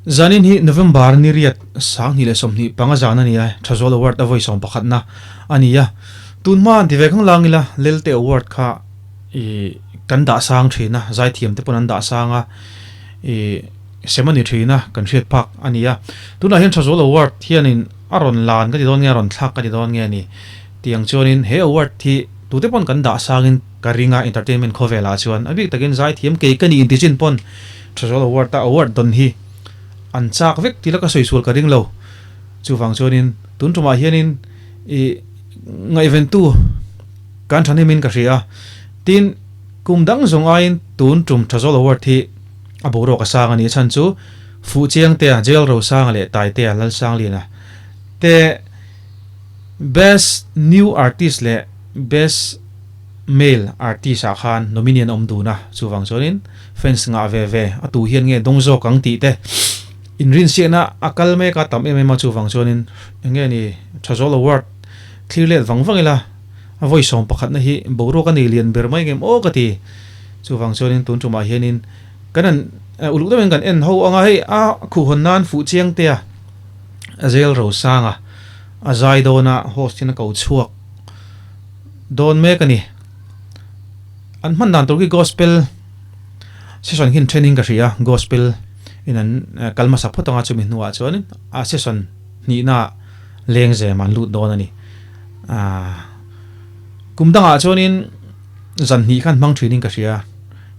Zanin hi November ni riat 2025 zan a ni a, Thazawl Award a vawi 11na a ni a. Tun hma an ti ve khang lang ila, Lelte Award kha i kan dah sang thin a, zaithiam te pawn an dah sang a, i sem a ni thin a, kan hriat phak a ni a. Tunah hian Thazawl Award hianin a rawn lan ka ti dawn nge, a rawn thlak ka ti dawn nge a ni. Tiang chuanin he award hi tute pawn kan dah sangin ka ring a, entertainment khawvelah chuan a bik takin zaithiam kei ka ni inti chin pawn Thazawl Award a award dawn hi an chak vek tih la ka sawi sual ka ring lo. Chuvang chuanin tun tumah hianin ih ngaihventu kan thahnemin ka hria a, tin kum dang zawng aiin tun tum Thazawl Award hi a boruak a sang a ni. A chhan chu Fuhchiangtea, Jail Rosanga leh Taitea Lalsangliana te Best New Artist leh Best Male Artist ah khan nominee an awm dun a, chuvang chuanin fans ngah ve ve a tu hian nge dawng zawk ang tih te inrinsiahna a kal mek a tam em em a, chuvang chuanin eng nge ni Thazawl Award thlir let vang vang ila a vawi 11na hi boruak a nei lian ber mai ngem aw ka ti, chuvang chuanin tun tumah hianin kan an uluk deuhin kan en ho anga hei a khuhhawn nan fuh chiang te a Zel Rosanga a zai dawn a, host hian a ko chhuak dawn mek a ni. An hman dan tur khi gospel session khi an then in ka hria, gospel in an kal hmasa phawt anga chumi hnuah chuan a session hnihna leng zem an lut dawn a ni. Aaa kum dangah chuanin zan hnih khan hmang thin in ka hria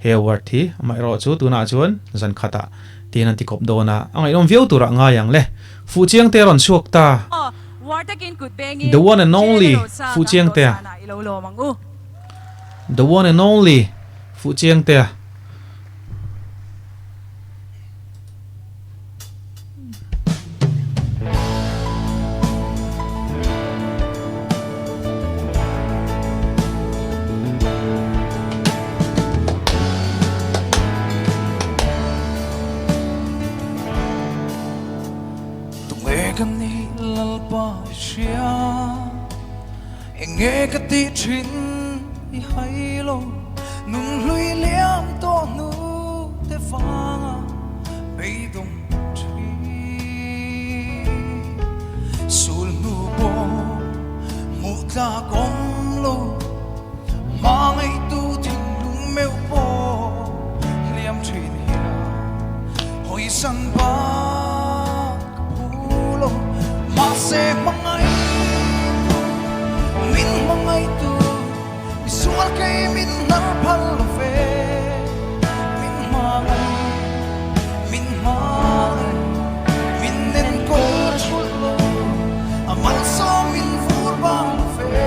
he award hi, amaherawhchu tunah chuan zan khatah Tiin an ti kawp dawn a, a ngaihnawm viau turah ngai ang le. Fuhchiangte a rawn chhuak ta. The one and only Fuhchiangtea. The one and only Fuhchiangtea. Tunge ka nih Lalpa i hria, Enge ka tih thin i hai lo, Nun hlui liam tawh hnu te vanga beidawng thin. Sul hnu pawh hmuh tlak awm lo. Hmangaihtu thinlung meuh pawh hliam thin hian hawisan bak ka phu lo. Mahse hmangaihtu, min hmangaihtu, misual kei min hnar phal lo ve. Min hmangaih, min hmangaih, min enkawl thulh lo, a malsawm min vur bang lo ve.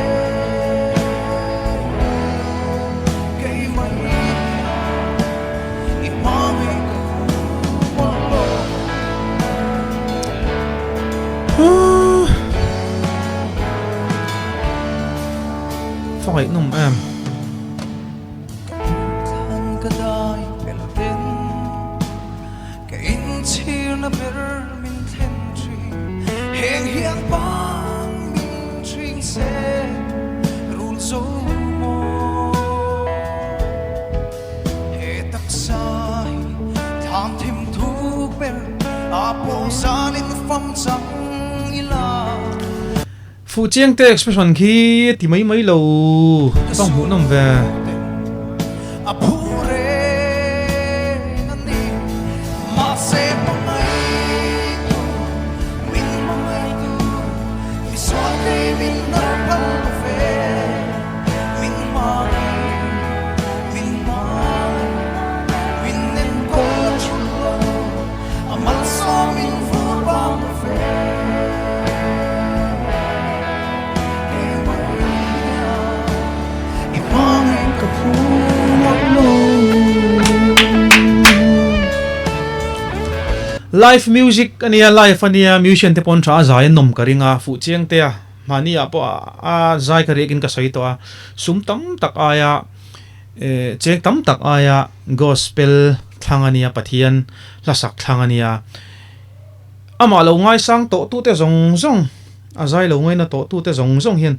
Fangaihnawm em. Fuhchiang te expression khi ti mai mai lo ka hmuh nawm ve. Live music a nia, live a nia, musician te pawn tha a zai a nawm ka ring a, fuh chiang te a, mahni ah pawh a zai ka riakin ka sawi tawh a, sum tam tak aia eh cheng tam tak aia gospel thlang a nia, Pathian hlasak thlang a nia. Amah lo ngaisang tawh tute zawng zawng, a zai lo ngaina tawh tute zawng zawng hian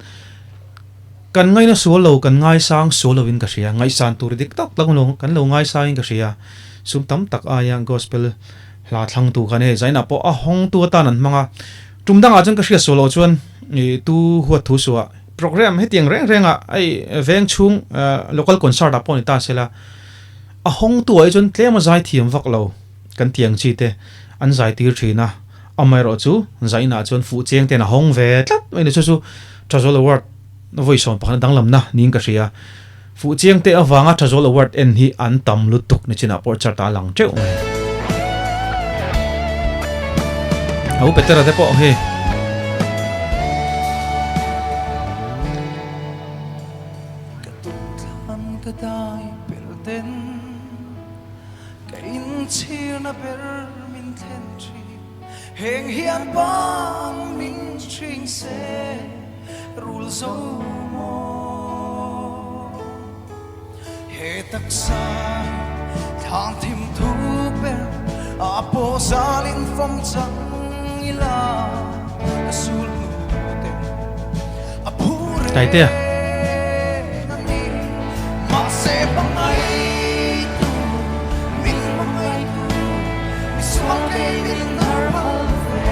kan ngaina sual lo, kan ngaisang sual lovin ka hria. Ngaihsan tur dik tak tak lo, kan lo ngaisangin ka hria. Sum tam tak aia gospel Hla thlangtu khan hei zainah pawh a hawngtu atan an hmang a, tum dangah chuan ka hriat sual loh chuan ih tu huat thu suah program hetiang reng reng ah hei veng chhung local concert ah pawh ni ta sela a hawngtu ah hi chuan tlem a zai thiam vak lo kan tiang chi te an zai tir thin a, amaherawh chu zainah chuan fuh cheng ten a hawng ve tlat mai ni chu chu Thazawl Award vawi 11 danglamna niin ka hria. Fuhchiang te avanga Thazawl Award en hi an tam lutuk ni chinah pawh chart ah a lang teuh mai. Ho Petera te pawh hi. Ka tumthlan ka dai pel den Ka inchhirna ber min thlen thin Heng hian bang min hring se Rul zo maw He taksa hi thlang thim thu ber A pawh zalin fam chang ila Ka sul hnu ten a phu Taitea. Reng a ni Mahse hmangaihtu min hmangaihtu Misual kei min nar ve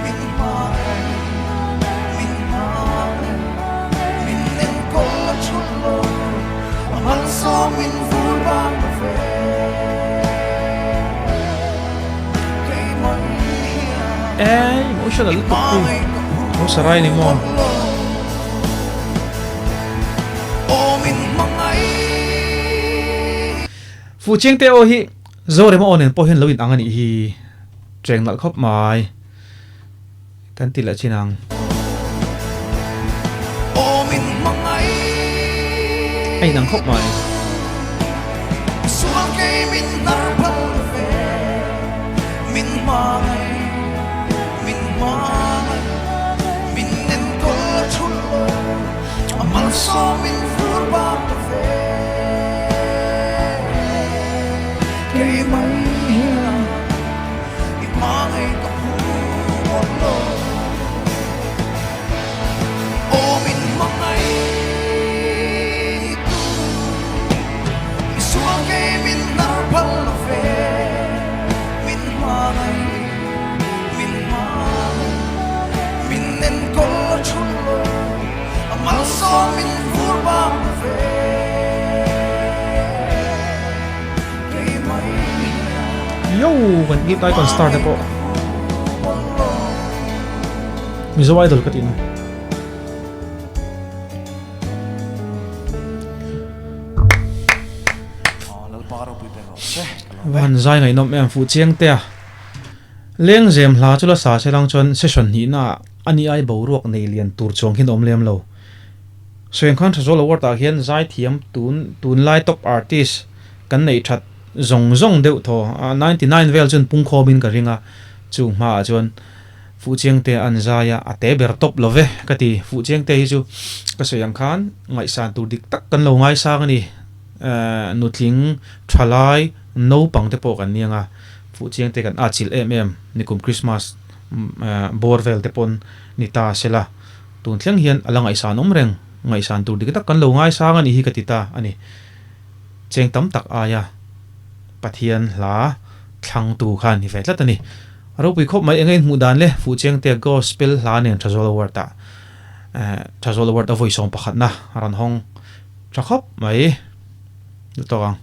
Min Eh, emotional lutuk hi. Ho sarai ni maw. Fuhchiang te aw hi Zorema aw nen pawh hian lo in ang a nih hi. Cheng nalh khawp mai. Kan ti leh chin ang. A inang khawp mai. Yo kan ngip icon star te pawh Mizo idol ka tih na. Van zai ngaihnawm em fuh chiang te a. Lengzem hla chu la sa se lang chuan session hnihna ah ani ai boruak nei lian tur chuang hian awm lem lo. Sawiang khan Thazawl Award ah hian zaithiam tun tunlai top artist kan neih that zawng zawng deuh thaw a, 99 vel chuan pungkhawmin ka ring a, chung hmaah chuan Fuhchiangte an zai a, a te ber tawp lo ve ka ti. Fuhchiangte hi chu ka sawi ang khan ngaihsan tur dik tak kan lo ngaisang a ni. Nutling, thalai, naupang te pawh kan niang a, Fuhchiangte kan atchilh em em nikum Christmas bawr vel te pawn ni ta se la, tun thleng hian a la ngaihsan awm reng, ngaihsan tur dik tak kan lo ngaisang a nih hi ka ti ta a ni. Cheng tam tak aia Pathian hla thlangtu kha ni ve tlat a ni. A ropui khawp mai eng a inhmuh dan le Fuhchiangtea Gospel hla nen Thazawl Award ah Thazawl Award a vawi 11 na a rawn hawng tha khawp mai. Duh tawk ang.